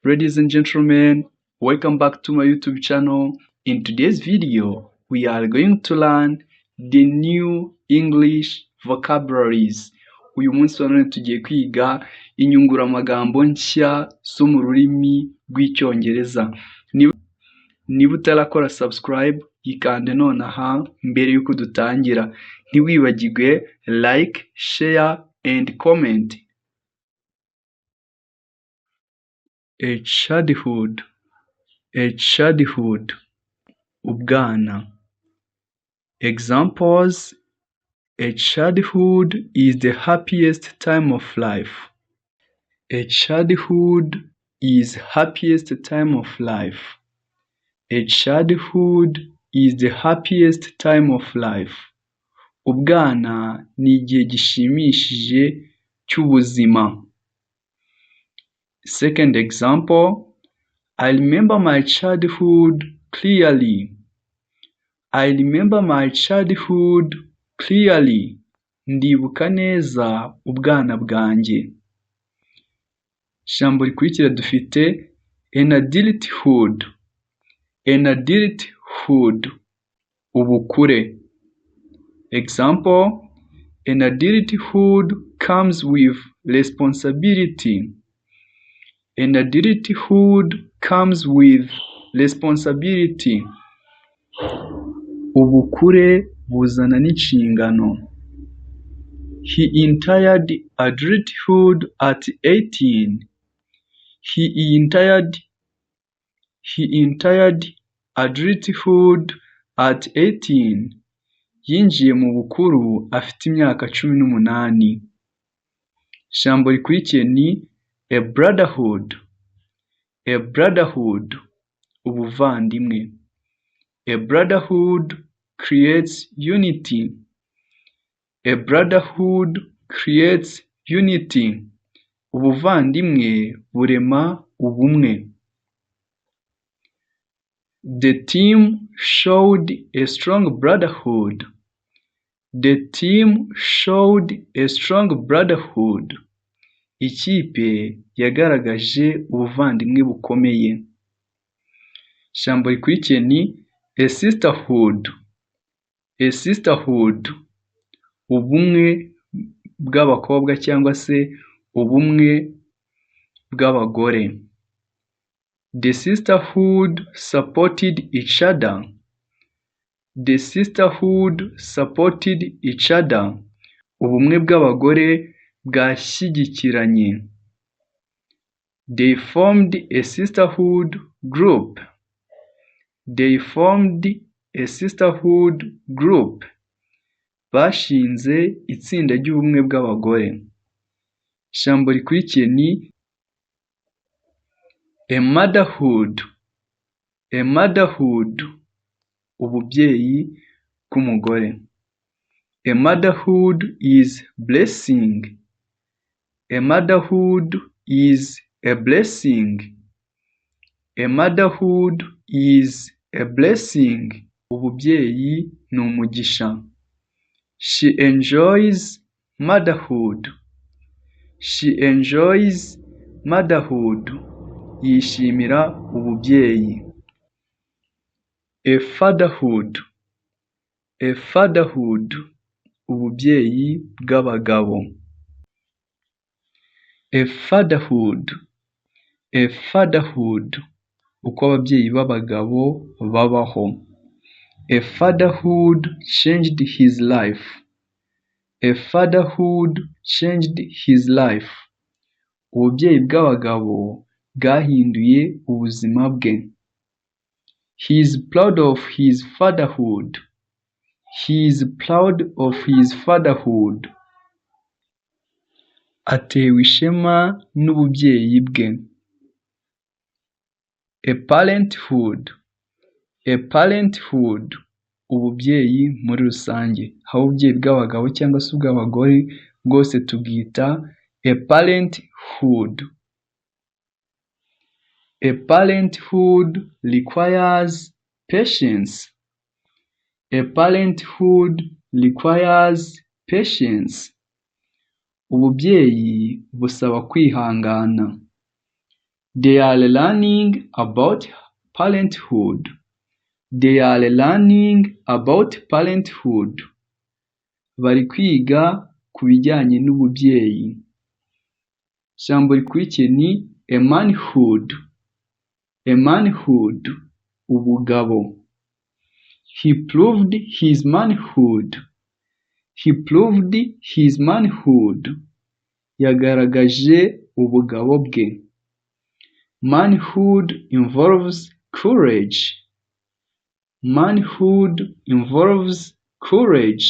Ladies and gentlemen, welcome back to my YouTube channel. In today's video, we are going to learn the new English vocabularies. Uyu munsi wa none tugiye kwiga inyunguramagambo nshya zo mu rurimi rw'Icyongereza. Niba utarakora subscribe, yikande nonaha mbere y'uko dutangira. Ntiwibagirwe like, share and comment. A childhood, a childhood, ubwana. Examples: A childhood is the happiest time of life. A childhood is happiest time of life. A childhood is the happiest time of life. Ubwana ni igihe gishimishije cy'ubuzima. Second example, I remember my childhood clearly. I remember my childhood clearly. Ndibuka neza ubwana bwanjye. Ijambo rikurikira dufite an adulthood. An adulthood, ubukure. Example, an adulthood comes with responsibility. An adulthood comes with responsibility. Ubukure buzana n'inshingano. He entered adulthood at 18. He entered adulthood at 18. Yinjiye mu bukuru afite imyaka 18. Ijambo rikurikiye ni a brotherhood. A brotherhood, ubuvandimwe. A brotherhood creates unity. A brotherhood creates unity. Ubuvandimwe burema ubumwe. The team showed a strong brotherhood. The team showed a strong brotherhood. Ikipe yagaragaje ubuvandimwe bukomeye. Ijambo rikurikiye ni a sisterhood. A sisterhood, ubumwe bw'abakobwa cyangwa se ubumwe bw'abagore. The sisterhood supported each other. The sisterhood supported each other. Ubumwe bw'abagore bwashyigikiranye. They formed a sisterhood group. They formed a sisterhood group. Bashinze itsinda ry'ubumwe bw'abagore. Ijambo rikurikiye ni a motherhood. A motherhood, ububyeyi bw'umugore. A motherhood is blessing. A motherhood is a blessing. A motherhood is a blessing. Ububyeyi ni umugisha. She enjoys motherhood. She enjoys motherhood. Yishimira ububyeyi. A fatherhood. A fatherhood, ububyeyi bw'abagabo. A fatherhood. A fatherhood, uko ababyeyi b'abagabo babaho. A fatherhood changed his life. A fatherhood changed his life. Ububyeyi bw'abagabo bwahinduye ubuzima bwe. He is proud of his fatherhood. He is proud of his fatherhood. Atewe ishema n'ububyeyi bwe. A parenthood. A parenthood, ububyeyi muri rusange, haba ububyeyi bw'abagabo cyangwa se ubw'abagore bwose tubwita a parenthood. A parenthood requires patience. A parenthood requires patience. Ububyeyi busaba kwihangana. They are learning about parenthood. They are learning about parenthood. Bari kwiga ku bijyanye n'ububyeyi. Ijambo rikurikiye ni a manhood. A manhood, ubugabo. He proved his manhood. He proved his manhood. Yagaragaje ubugabo bwe. Manhood involves courage. Manhood involves courage.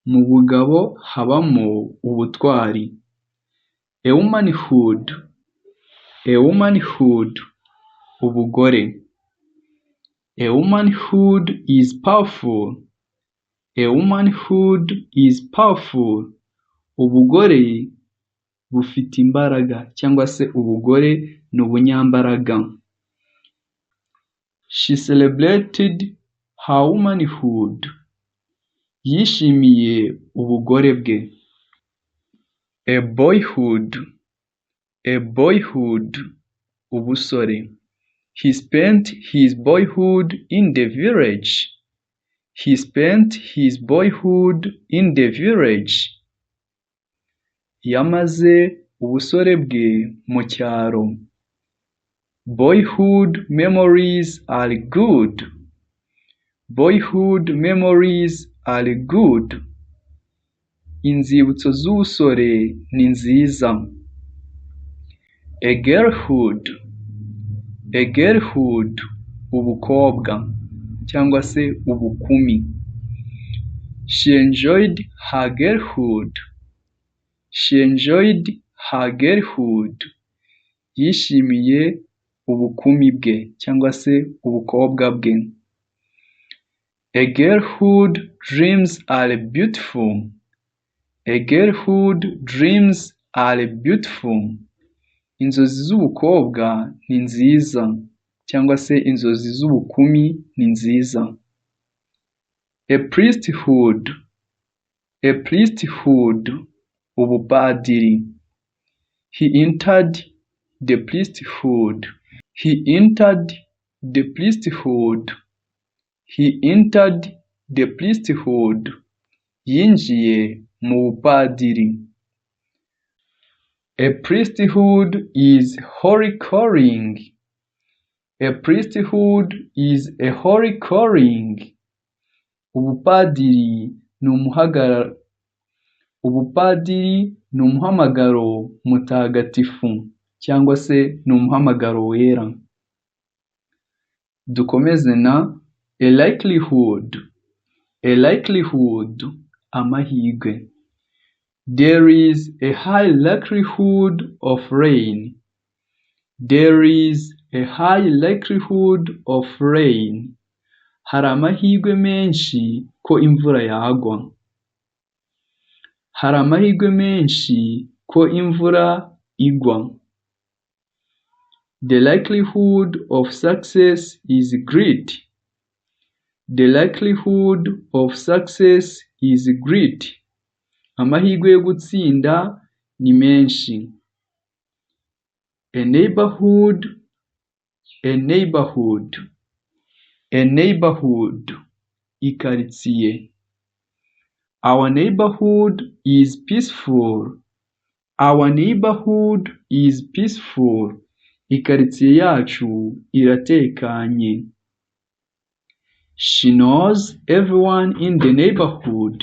Mu bugabo habamo ubutwari. A womanhood. A womanhood, ubugore. A womanhood is powerful. A womanhood is powerful. Ubugore bufite imbaraga cyangwa se ubugore ni ubunyambaraga. She celebrated her womanhood. Yishimiye ubugore bwe. A boyhood. A boyhood, ubusore. He spent his boyhood in the village. He spent his boyhood in the village. Yamaze ubusore bwe mu cyaro. Boyhood memories are good. Boyhood memories are good. Inzibutso z'ubusore ni nziza. A girlhood. A girlhood, ubukobwa cyangwa se ubukumi. She enjoyed her girlhood. She enjoyed her girlhood. Yishimiye ubukumi bwe cyangwa se ubukobwa bwe. A girlhood dreams are beautiful. A girlhood dreams are beautiful. Inzozi z'ubukobwa ni nziza cyangwa se inzozi z'ubukumi ni nziza. A priesthood. A priesthood, ubupadiri. He entered the priesthood. He entered the priesthood. He entered the priesthood. Yinjiye mu bupadiri. A priesthood is holy calling. A priesthood is a holy calling. Ubupadiri ni ubupadiri ni umuhamagaro mutagatifu cyangwa se ni umuhamagaro wera. Dukomeze na a likelihood. A likelihood, amahirwe. There is a high likelihood of rain. There is a high likelihood of rain. Hari amahirwe menshi ko imvura yagwa. Hari amahirwe menshi ko imvura igwa. The likelihood of success is great. The likelihood of success is great. Amahirwe yo gutsinda ni menshi. A neighborhood, a neighborhood, a neighborhood, ikaritsiye. Our neighborhood is peaceful. Our neighborhood is peaceful. Ikaritsiye yacu iratekanye. She knows everyone in the neighborhood.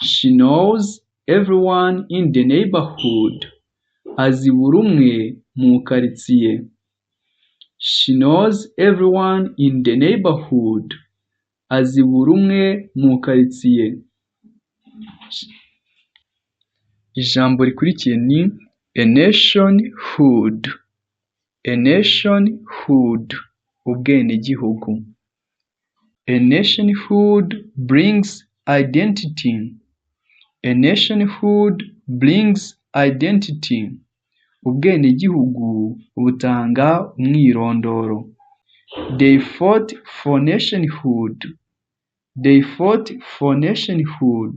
She knows everyone in the neighborhood. Azi buri umwe mu karitsiye. She knows everyone in the neighborhood. Azi buri umwe mu karitsiye. Ijambo rikurikiye ni a nationhood. A nationhood, ubwenegihugu. A nationhood brings identity. A nationhood brings identity. Ubwenegihugu butanga umwirondoro. They fought for nationhood. They fought for nationhood.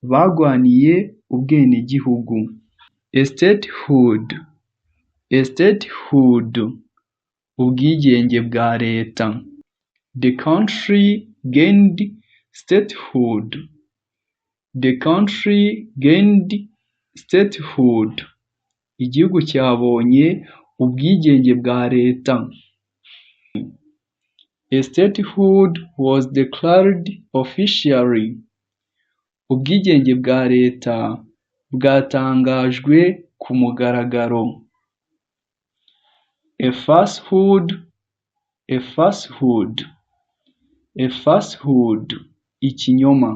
Barwaniye ubwenegihugu. A statehood. A statehood, ubwigenge bwa leta. The country gained statehood. The country gained statehood. Igihugu cyabonye ubwigenge bwa leta. A statehood was declared officially. Ubwigenge bwa leta bwatangajwe ku mugaragaro. A falsehood, a falsehood, a falsehood, ikinyoma.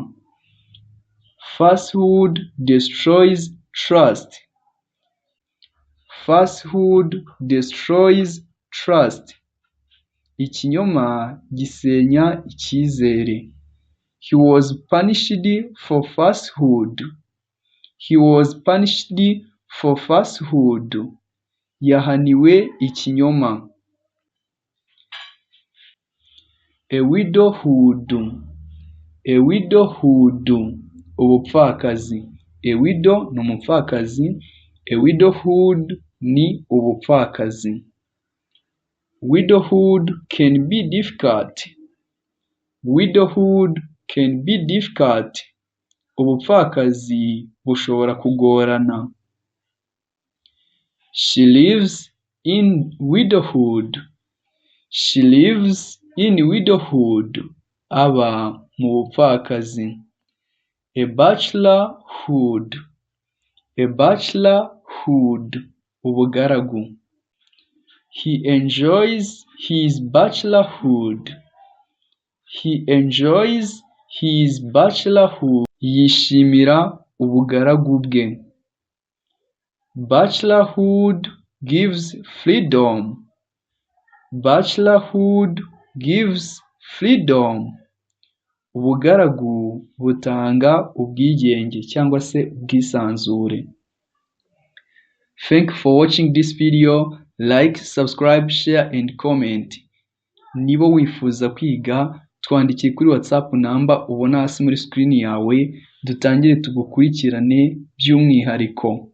Falsehood destroys trust. Falsehood destroys trust. Ikinyoma gisenya icyizere. He was punished for falsehood. He was punished for falsehood. Yahaniwe ikinyoma. A widowhood, a widowhood, ubupfakazi. A widow ni umupfakazi, a widowhood ni ubupfakazi. Widowhood can be difficult. Widowhood can be difficult. Ubupfakazi bushobora kugorana. She lives in widowhood. She lives in widowhood. Aba mu bupfakazi. A bachelorhood. A bachelorhood. Ubugaragu. He enjoys his bachelorhood. He enjoys his bachelorhood. Yishimira ubugaragu bwe. Bachelorhood gives freedom. Bachelorhood gives freedom. Ubugaragu butanga ubwigenge cyangwa se ubwisanzure. Thank you for watching this video. Like, subscribe, share and comment. Niba wifuza kwiga, twandikiye kuri WhatsApp number ubona hasi muri screen yawe, dutangire tugukurikirane by'umwihariko.